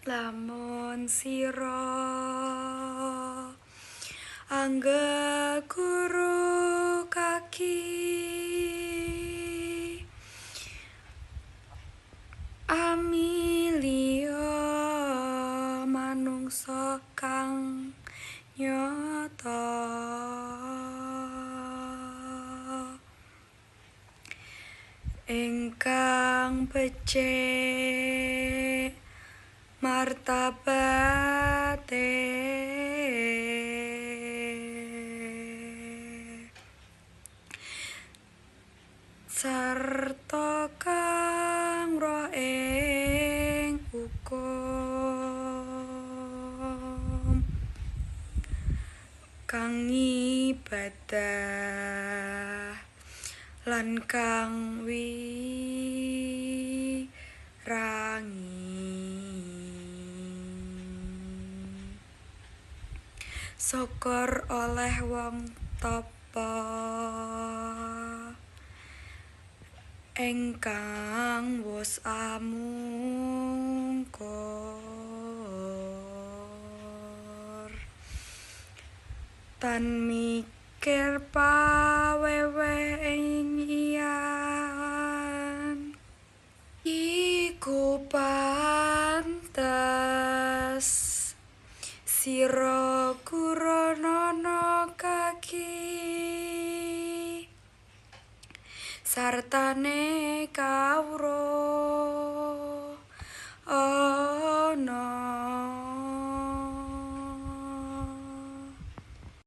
Lamun sira anggeguru kaki amilya manungsa kang nyata ingkang becik martabate sarta kang roh ing hukum kang ngibadah lan kang wirangi. Syukur oleh wong tapa engkang wus amungkur tan mikir pawewe ing iyan iku pantes sira kuranana kaki sartane kawruh.